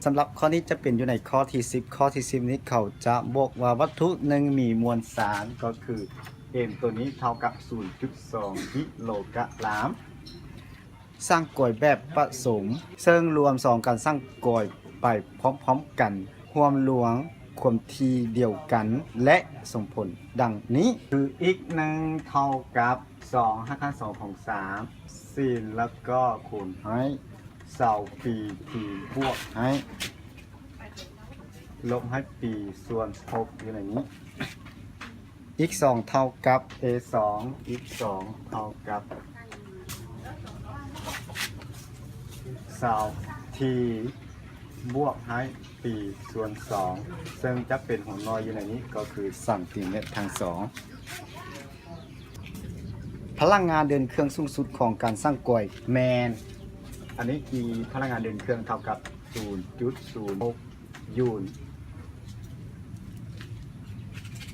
ສຳລັບຂໍ້ນີ້ຈະເປັນຢູ່ໃນຂໍ້ທີສິບ. ຂໍ້ທີສິບນີ້ເຂົາຈະບອກວ່າວັດຖຸໜຶ່ງມີມວນສານ ກໍຄື m ຕົວນີ້ເທົ່າກັບສູນຈຸດສອງກິໂລກະລາມ. ສ້າງກອຍແບບປະສົມ ເຊິ່ງລວມສອງການສ້າງກອຍໄປພ້ອມໆກັນ ຮ່ວມລວມຄວາມຖີ່ດຽວກັນ ແລະ ສົມຜົນດັ່ງນີ້ ຄື x ໜຶ່ງເທົ່າກັບສອງຮາກຂັ້ນສອງຂອງສາມ ສີນ ແລ້ວກໍຄູນໃຫ້ເສົາປີທີບວກໃຫ້ ລົບໃຫ້ປີສ່ວນຫົກຢູ່ໃນນີ້. x ສອງເທົ່າກັບ a ສອງ x ສອງເທົ່າກັບເສົາທີບວກໃຫ້ປີສ່ວນສອງ ເຊິ່ງຈະເປັນຫົວໜ່ວຍຢູ່ໃນນີ້ກໍຄືຊັງຕີແມັດທັງສອງ. ພະລັງງານເດີນເຄື່ອງສູງສຸດຂອງການສ້າງກອຍແມ່ນ ອັນນີ້ e ພະລັງງານເດີນເຄື່ອງເທົ່າກັບສູນຈຸດສູນຫົກ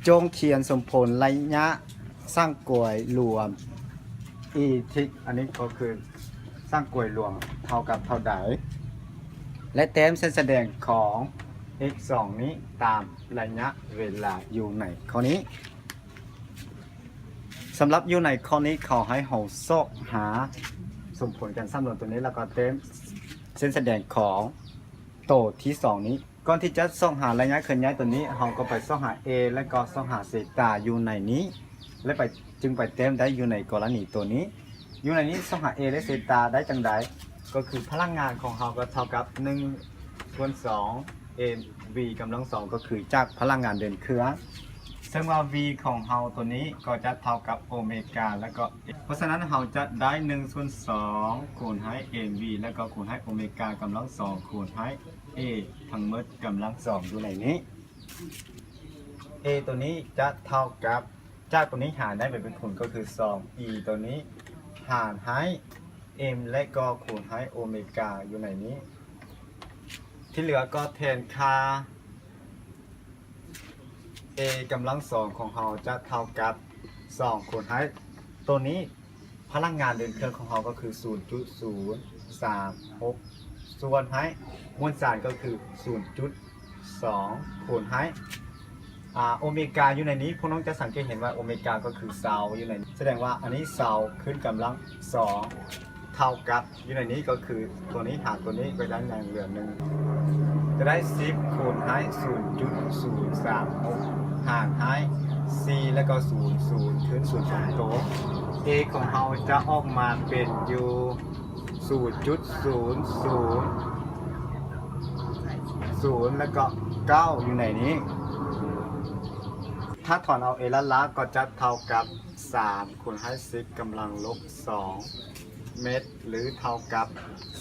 ໂຈງຂຽນສົມຜົນໄລຍະສ້າງກອຍລວມ e ທິກ ອັນນີ້ກໍຄືສ້າງກອຍລວມເທົ່າກັບເທົ່າໃດ ແລະ ແຕ້ມເສັ້ນສະແດງຂອງ x ສອງນີ້ຕາມໄລຍະເວລາຢູ່ໃນຂໍ້ນີ້. ສຳລັບຢູ່ໃນຂໍ້ນີ້ ເຂົາໃຫ້ເຮົາຊອກຫາສົມຜົນການສ້ຳລວມຕົວນີ້ ແລ້ວກໍແຕ້ມເສັ້ນສະແດງຂອງໂຕທີສອງນີ້. ກ່ອນທີ່ຈະຊອກຫາໄລຍະເຄື່ອນຍ້າຍຕົວນີ້ ເຮົາກໍໄປຊອກຫາ a ແລ້ວກໍຊອກຫາເຊຕາຢູ່ໃນນີ້ ແລະ ໄປ ຈຶ່ງໄປແຕ້ມໄດ້ຢູ່ໃນກໍລະນີຕົວນີ້. ຢູ່ໃນນີ້ຊອກຫາ a ແລະ ເຊຕາໄດ້ຈັ່ງໃດ? ກໍຄືພະລັງງານຂອງເຮົາກໍເທົ່າກັບໜຶ່ງສ່ວນສອງ mv ກຳລັງສອງ ກໍຄືຈາກພະລັງງານເດີນເຄື່ອງ ເຊິ່ງວ່າ v ຂອງເຮົາຕົວນີ້ກໍຈະເທົ່າກັບໂອເມກາ ແລ້ວກໍ a ເພາະສະນັ້ນເຮົາຈະໄດ້ໜຶ່ງສ່ວນສອງຄູນໃຫ້ mv ແລ້ວກໍຄູນໃຫ້ໂອເມກາກຳລັງສອງຄູນໃຫ້ a ທັງໝົດກຳລັງສອງຢູ່ໃນນີ້. a ຕົວນີ້ຈະເທົ່າກັບ ຈາກຕົວນີ້ຫານໄດ້ໄປເປັນຄູນກໍຄືສອງ e ຕົວນີ້ຫານໃຫ້ m ແລະກໍຄູນໃຫ້ໂອເມກາຢູ່ໃນນີ້. ທີ່ເຫຼືອກໍແທນຄ່າ a ກຳລັງສອງຂອງເຮົາຈະເທົ່າກັບສອງຄູນໃຫ້ຕົວນີ້ ພະລັງງານເດີນເຄື່ອງຂອງເຮົາກໍຄືສູນຈຸດສູນສາມຫົກ ສ່ວນໃຫ້ມວນສານກໍຄືສູນຈຸດສອງຄູນໃຫ້ ອາ ໂອເມກາຢູ່ໃນນີ້ ພວກນ້ອງຈະສັງເກດເຫັນວ່າໂອເມກາກໍຄືເສົາຢູ່ໃນນີ້ ສະແດງວ່າອັນນີ້ເສົາຂຶ້ນກຳລັງສອງ ເທົ່າກັບ ຢູ່ໃນນີ້ກໍຄືຕົວນີ້ຫານຕົວນີ້ໄປດ້ານໃນເຫຼືອໜຶ່ງ ຈະໄດ້ສິບຄູນໃຫ້ສູນຈຸດສູນສາມຫົກ ຫານໃຫ້ສີ່ ແລ້ວກໍສູນ ສູນ ຄືນສູນສອງໂຕ. a ຂອງເຮົາຈະອອກມາເປັນຢູ່ສູນຈຸດສູນສູນສູນ ແລ້ວກໍເກົ້າຢູ່ໃນນີ້. ຖ້າຖອນເອົາ a ລ້ານໆ ກໍຈະເທົ່າກັບສາມຄູນໃຫ້ສິບກຳລັງລົບສອງເມັດ ຫຼື ເທົ່າກັບ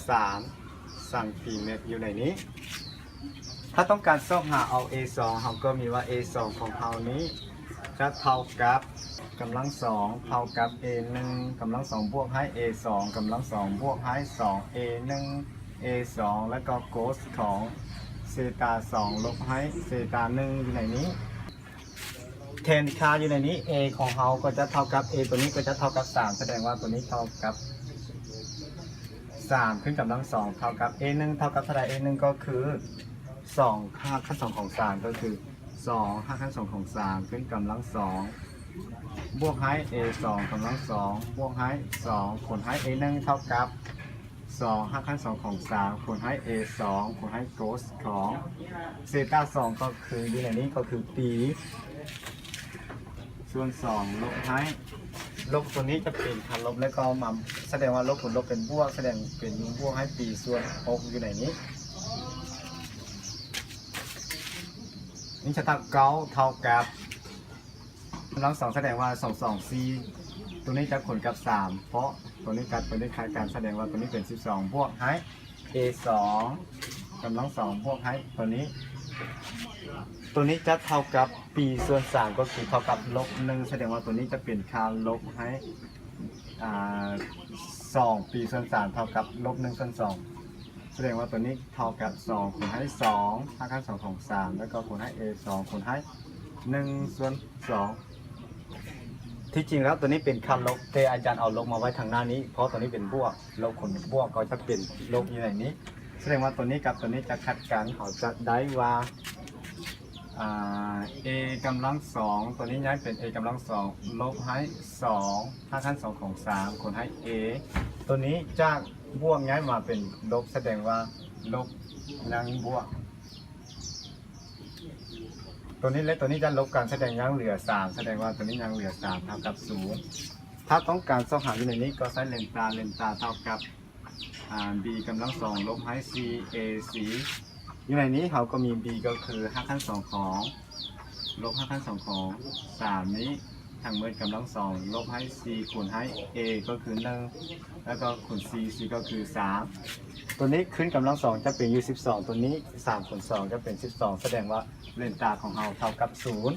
ສາມຊັງຕີແມັດຢູ່ໃນນີ້. ຖ້າຕ້ອງການຊອກຫາເອົາ a ສອງ ເຮົາກໍມີວ່າ a ສອງຂອງເຮົານີ້ຈະເທົ່າກັບກຳລັງສອງ ເທົ່າກັບ a ໜຶ່ງກຳລັງສອງ ບວກໃຫ້ a ສອງກຳລັງສອງ ບວກໃຫ້ສອງ a ໜຶ່ງ a ສອງ ແລ້ວກໍໂກສຂອງເຊຕາສອງ ລົບໃຫ້ເຊຕາໜຶ່ງຢູ່ໃນນີ້. ແທນຄ່າຢູ່ໃນນີ້ a ຂອງເຮົາກໍຈະເທົ່າກັບ a ຕົວນີ້ກໍຈະເທົ່າກັບສາມ ສະແດງວ່າຕົວນີ້ເທົ່າກັບສາມຂຶ້ນກຳລັງສອງ ເທົ່າກັບ a ໜຶ່ງເທົ່າກັບເທົ່າໃດ? a ໜຶ່ງກໍຄືສອງຮາກຂັ້ນສອງຂອງສາມ ກໍຄືສອງຮາກຂັ້ນສອງຂອງສາມຂຶ້ນກຳລັງສອງ ບວກໃຫ້ a ສອງກຳລັງສອງ ບວກໃຫ້ສອງຄູນໃຫ້ a ໜຶ່ງເທົ່າກັບ ສອງຮາກຂັ້ນສອງຂອງສາມຄູນໃຫ້ a ສອງຄູນໃຫ້ໂກສຂອງເຊຕາສອງ ກໍຄືຢູ່ໃນນີ້ກໍຄືປີສ່ວນສອງ ລົບໃຫ້ ລົບຕົວນີ້ຈະເປັນຄາລົບ ແລ້ວກໍມາສະແດງວ່າລົບຄູນລົບເປັນບວກ ສະແດງເປັນບວກໃຫ້ປີສ່ວນຫົກຢູ່ໃນນີ້. ນີ້ຈະເທົ່າເກົ້າເທົ່າກັບ ກຳລັງສອງ ສະແດງວ່າສອງສອງສີ່ ຕົວນີ້ຈະຄູນກັບສາມ ເພາະຕົວນີ້ກັບຕົວນີ້ຄ້າຍກັນ ສະແດງວ່າຕົວນີ້ເປັນສິບສອງ ບວກໃຫ້ a ສອງກຳລັງສອງ ບວກໃຫ້ຕົວນີ້ ຕົວນີ້ຈະເທົ່າກັບປີສ່ວນສາມ ກໍຄືເທົ່າກັບລົບໜຶ່ງ ສະແດງວ່າຕົວນີ້ຈະເປັນຄ່າລົບໃຫ້ ອາ ສອງປີສ່ວນສາມ ເທົ່າກັບລົບໜຶ່ງສ່ວນສອງ ສະແດງວ່າຕົວນີ້ເທົ່າກັບສອງຄູນໃຫ້ສອງຮາກຂັ້ນສອງຂອງສາມ ແລ້ວກໍຄູນໃຫ້ a ສອງຄູນໃຫ້ໜຶ່ງສ່ວນສອງ ທີ່ຈິງແລ້ວໂຕນີ້ເປັນຄ່າລົບ ແຕ່ອາຈານເອົາລົບມາໄວ້ທາງໜ້ານີ້ ເພາະໂຕນີ້ເປັນບວກ ລົບຄູນບວກກໍຈະເປັນລົບຢູ່ໃນນີ້. ສະແດງວ່າໂຕນີ້ກັບໂຕນີ້ຈະຂັດກັນ ເຮົາຈະໄດ້ວ່າ ອາ a ກຳລັງສອງ ໂຕນີ້ຍ້າຍເປັນ a ກຳລັງສອງ ລົບໃຫ້ສອງ ຮາກຂັ້ນສອງຂອງສາມ ຄູນໃຫ້ a ໂຕນີ້ຈາກບວກຍ້າຍມາເປັນລົບ ສະແດງວ່າລົບຍັງບວກ ໂຕນີ້ແລະໂຕນີ້ຈະລົບກັນ ສະແດງຍັງເຫຼືອສາມ ສະແດງວ່າໂຕນີ້ຍັງເຫຼືອສາມເທົ່າກັບສູນ. ຖ້າຕ້ອງການຊອກຫາຢູ່ໃນນີ້ກໍໃຊ້ເລນຕາ ເລນຕາເທົ່າກັບ ອາ b ກຳລັງສອງ ລົບໃຫ້ສີ່ ac ຢູ່ໃນນີ້ເຮົາກໍມີ b ກໍຄືຮາກຂັ້ນສອງຂອງ ລົບຮາກຂັ້ນສອງຂອງສາມນີ້ ທັງໝົດກຳລັງສອງ ລົບໃຫ້ສີ່ ຄູນໃຫ້ a ກໍຄືໜຶ່ງ ແລ້ວກໍຄູນສີ່ c ກໍຄືສາມ. ໂຕນີ້ຂຶ້ນກຳລັງສອງຈະເປັນຢູ່ສິບສອງ ໂຕນີ້ສາມຄູນສອງຈະເປັນສິບສອງ ສະແດງວ່າເລນຕາຂອງເຮົາເທົ່າກັບສູນ.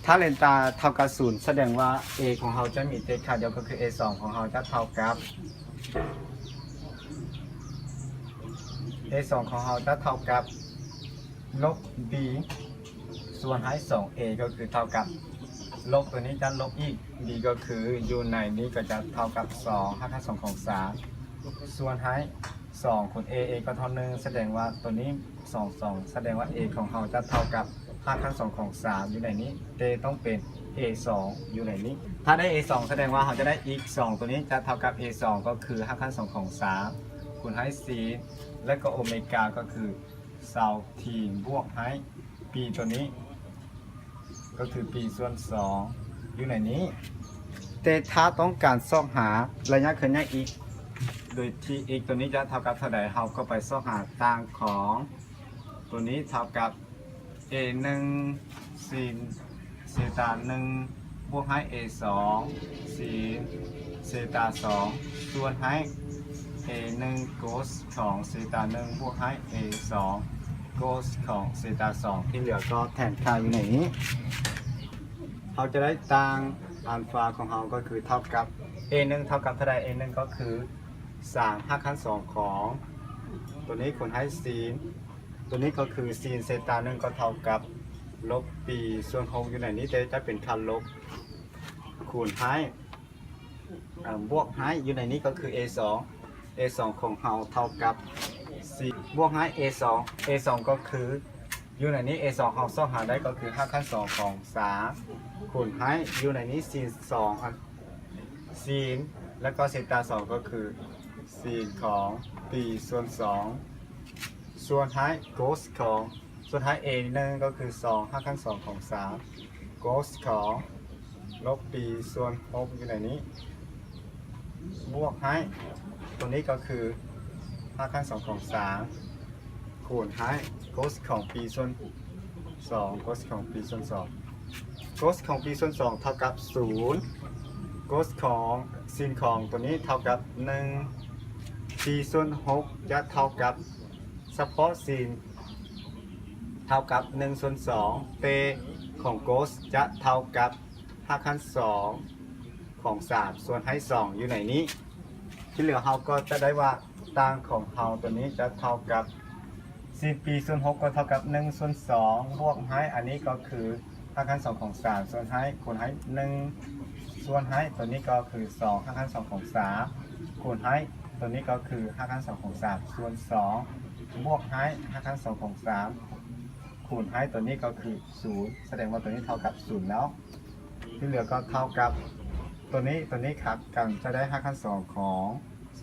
ຖ້າເລນຕາເທົ່າກັບສູນ ສະແດງວ່າ a ຂອງເຮົາຈະມີແຕ່ຄ່າດຽວ ກໍຄື a ສອງຂອງເຮົາຈະເທົ່າກັບ a ສອງຂອງເຮົາຈະເທົ່າກັບລົບ b ສ່ວນໃຫ້ສອງ a ກໍຄືເທົ່າກັບລົບ ໂຕນີ້ຈະລົບອີກ b ກໍຄືຢູ່ໃນນີ້ກໍຈະເທົ່າກັບສອງ ຮາກຂັ້ນສອງຂອງສາມ ສ່ວນໃຫ້ສອງຄູນ a a ກໍເທົ່າໜຶ່ງ ສະແດງວ່າໂຕນີ້ສອງ ສອງ ສະແດງວ່າ a ຂອງເຮົາຈະເທົ່າກັບຮາກຂັ້ນສອງຂອງສາມຢູ່ໃນນີ້ ແຕ່ຕ້ອງເປັນ a ສອງຢູ່ໃນນີ້. ຖ້າໄດ້ a ສອງ ສະແດງວ່າເຮົາຈະໄດ້ x ສອງ ໂຕນີ້ຈະເທົ່າກັບ a ສອງ ກໍຄືຮາກຂັ້ນສອງຂອງສາມ ຄູນໃຫ້ສີ່ ແລະກໍໂອເມກາກໍຄືຊາວທີບວກໃຫ້ b ໂຕນີ້ ກໍຄື b ສ່ວນສອງຢູ່ໃນນີ້. ແຕ່ຖ້າຕ້ອງການຊອກຫາໄລຍະເຄື່ອນຍ້າຍ x ໂດຍທີ່ x ໂຕນີ້ຈະເທົ່າກັບເທົ່າໃດ ເຮົາກໍໄປຊອກຫາຕ່າງຂອງ ໂຕນີ້ເທົ່າກັບ a ໜຶ່ງ sin ເຊຕາໜຶ່ງ ບວກໃຫ້ a ສອງ sin ເຊຕາສອງ ສ່ວນໃຫ້ a ໜຶ່ງ cos ຂອງເຊຕາໜຶ່ງ ບວກໃຫ້ a ສອງ cos ຂອງເຊຕາສອງ ທີ່ເຫຼືອກໍແທນຄ່າຢູ່ໃນນີ້. ເຮົາຈະໄດ້ຕ່າງອັນຟາຂອງເຮົາກໍຄືເທົ່າກັບ a ໜຶ່ງເທົ່າກັບເທົ່າໃດ a ໜຶ່ງກໍຄືສາມຮາກຂັ້ນສອງຂອງ ໂຕນີ້ຄູນໃຫ້ sin ໂຕນີ້ກໍຄື sin ເຊຕາໜຶ່ງກໍເທົ່າກັບລົບ b ສ່ວນຫົກຢູ່ໃນນີ້ ແຕ່ຈະເປັນຄ່າລົບ ຄູນໃຫ້ ອາ ບວກໃຫ້ຢູ່ໃນນີ້ກໍຄື a ສອງ a ສອງຂອງເຮົາເທົ່າກັບສີ່ ບວກໃຫ້ a ສອງ a ສອງກໍຄື ຢູ່ໃນນີ້ a ສອງເຮົາຊອກຫາໄດ້ກໍຄືຮາກຂັ້ນສອງຂອງສາມ ຄູນໃຫ້ຢູ່ໃນນີ້ sin ສອງ ອາ sin ແລ້ວກໍເຊຕາສອງກໍຄື sin ຂອງ b ສ່ວນສອງ ສ່ວນໃຫ້ cos ຂອງ ສ່ວນໃຫ້ a ໜຶ່ງກໍຄືສອງຮາກຂັ້ນສອງຂອງສາມ cos ຂອງລົບ b ສ່ວນຫົກຢູ່ໃນນີ້ ບວກໃຫ້ ໂຕນີ້ກໍຄືຮາກຂັ້ນສອງຂອງສາມ ຄູນໃຫ້ cos ຂອງ b ສ່ວນສອງ cos ຂອງ b ສ່ວນສອງ cos ຂອງ b ສ່ວນສອງເທົ່າກັບສູນ cos ຂອງ sin ຂອງໂຕນີ້ເທົ່າກັບໜຶ່ງ b ສ່ວນຫົກຈະເທົ່າກັບ ສະເພາະ sin ເທົ່າກັບໜຶ່ງສ່ວນສອງ ແຕ່ຂອງ cos ຈະເທົ່າກັບຮາກຂັ້ນສອງຂອງສາມ ສ່ວນໃຫ້ສອງຢູ່ໃນນີ້. ທີ່ເຫຼືອເຮົາກໍຈະໄດ້ວ່າຕ່າງຂອງເຮົາໂຕນີ້ຈະເທົ່າກັບ sin b ສ່ວນຫົກກໍເທົ່າກັບໜຶ່ງສ່ວນສອງ ບວກໃຫ້ ອັນນີ້ກໍຄືຮາກຂັ້ນສອງຂອງສາມ ສ່ວນໃຫ້ ຄູນໃຫ້ໜຶ່ງ ສ່ວນໃຫ້ ໂຕນີ້ກໍຄືສອງຮາກຂັ້ນສອງຂອງສາມ ຄູນໃຫ້ ໂຕນີ້ກໍຄືຮາກຂັ້ນສອງຂອງສາມ ສ່ວນສອງ ບວກໃຫ້ຮາກຂັ້ນສອງຂອງສາມ ຄູນໃຫ້ ໂຕນີ້ກໍຄືສູນ ສະແດງວ່າໂຕນີ້ເທົ່າກັບສູນແລ້ວ. ທີ່ເຫຼືອກໍເທົ່າກັບໂຕນີ້ ໂຕນີ້ຂັດກັນຈະໄດ້ຮາກຂັ້ນສອງຂອງ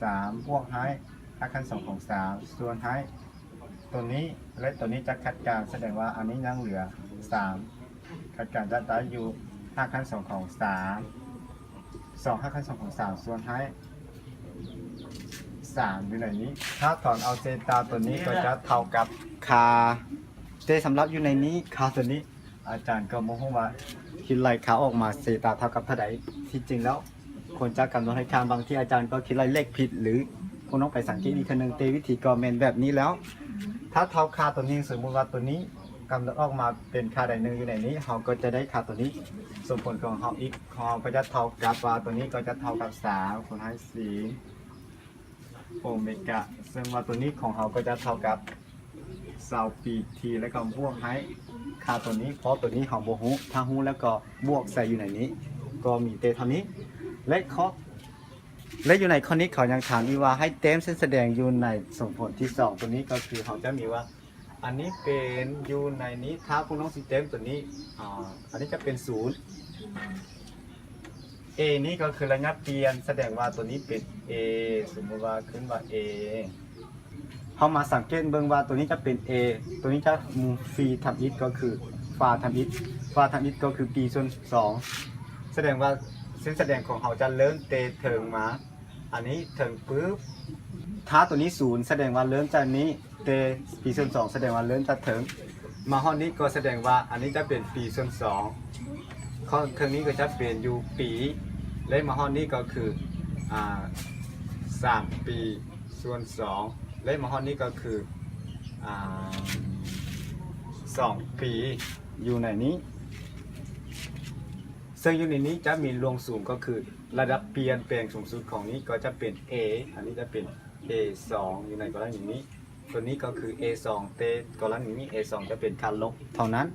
ສາມ ບວກໃຫ້ຮາກຂັ້ນສອງຂອງສາມ ສ່ວນໃຫ້ໂຕນີ້ ແລະ ໂຕນີ້ຈະຂັດກັນ ສະແດງວ່າອັນນີ້ຍັງເຫຼືອສາມ ຂັດກັນຈະໄດ້ຢູ່ຮາກຂັ້ນສອງຂອງສາມ ສອງຮາກຂັ້ນສອງຂອງສາມ ສ່ວນໃຫ້ສາມຢູ່ໃນນີ້ ຖ້າຖອນເອົາເຊຕາໂຕນີ້ກໍຈະເທົ່າກັບຄ່າ ແຕ່ສຳລັບຢູ່ໃນນີ້ຄ່າໂຕນີ້ ອາຈານກໍບໍ່ຮູ້ວ່າຄິດໄລ່ຄ່າອອກມາເຊຕາເທົ່າກັບເທົ່າໃດ. ທີ່ຈິງແລ້ວຄວນຈະກຳນົດໃຫ້ຄ່າ ບາງທີອາຈານກໍຄິດໄລ່ເລກຜິດ ຫຼື ຄົງຕ້ອງໄປສັງເກດອີກເທື່ອໜຶ່ງ ແຕ່ວິທີກໍແມ່ນແບບນີ້ແລ້ວ. ຖ້າເທົ່າຄ່າໂຕນີ້ ສົມມຸດວ່າໂຕນີ້ກຳນົດອອກມາເປັນຄ່າໃດໜຶ່ງຢູ່ໃນນີ້ ເຮົາກໍຈະໄດ້ຄ່າໂຕນີ້ ສົມຜົນຂອງເຮົາອີກ ເຮົາກໍຈະເທົ່າກັບວ່າໂຕນີ້ກໍຈະເທົ່າກັບສາມ ຄູນໃຫ້ສີ່ ໂອເມກາ ເຊິ່ງວ່າໂຕນີ້ຂອງເຮົາກໍຈະເທົ່າກັບຊາວປີທີ ແລ້ວກໍບວກໃຫ້ຄ່າໂຕນີ້ ເພາະໂຕນີ້ເຮົາບໍ່ຮູ້ ຖ້າຮູ້ແລ້ວກໍບວກໃສ່ຢູ່ໃນນີ້ ກໍມີແຕ່ເທົ່ານີ້ ແລະ ຂໍ້ ແລະ ຢູ່ໃນຂໍ້ນີ້ເຂົາຍັງຖາມອີກວ່າ ໃຫ້ແຕ້ມເສັ້ນສະແດງຢູ່ໃນສົມຜົນທີສອງ ຕົວນີ້ກໍຄືເຮົາຈະມີວ່າ ອັນນີ້ເປັນຢູ່ໃນນີ້ ຖ້າພວກນ້ອງຊິແຕ້ມຕົວນີ້ ອາ ອັນນີ້ຈະເປັນສູນ A ນີ້ກໍຄືໄລຍະປ່ຽນ ສະແດງວ່າຕົວນີ້ເປັນ A ສົມມຸດວ່າຂຶ້ນວ່າ A ເຮົາມາສັງເກດເບິ່ງວ່າຕົວນີ້ຈະເປັນ A ຕົວນີ້ຈະ ຟຣີທຳອິດກໍຄື ຟາທຳອິດ ຟາທຳອິດກໍຄື B ສ່ວນສອງ ສະແດງວ່າເສັ້ນສະແດງຂອງເຮົາຈະເລີ່ມແຕ່ເທິງມາ ອັນນີ້ເທິງປຶບ ຖ້າຕົວນີ້ສູນ ສະແດງວ່າເລີ່ມຈາກນີ້ ແຕ່ B ສ່ວນສອງ ສະແດງວ່າເລີ່ມຈາກເທິງ ມາຮອດນີ້ກໍສະແດງວ່າອັນນີ້ຈະເປັນ B ສ່ວນສອງ ຂ້ອງເທິງນີ້ກໍຈະເປັນຢູ່ປີ ແລະ ມາຮອດນີ້ກໍຄື ອາ ສາມປີ ສ່ວນສອງ ແລະ ມາຮອດນີ້ກໍຄື ອາ ສອງປີ ຢູ່ໃນນີ້ ເຊິ່ງຢູ່ໃນນີ້ຈະມີລວງສູງ ກໍຄືລະດັບປ່ຽນແປງສູງສຸດຂອງນີ້ກໍຈະເປັນ A ອັນນີ້ຈະເປັນ A ສອງ ຢູ່ໃນກໍລະນີນີ້ ຕົວນີ້ກໍຄື A ສອງ ແຕ່ກໍລະນີນີ້ A ສອງ ຈະເປັນຄ່າລົບເທົ່ານັ້ນ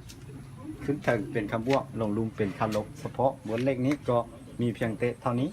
ຂຶ້ນເທິງເປັນຄ່າບວກ ລົງລຸ່ມເປັນຄ່າລົບ ສະເພາະບົດເລກນີ້ກໍມີພຽງແຕ່ເທົ່ານີ້.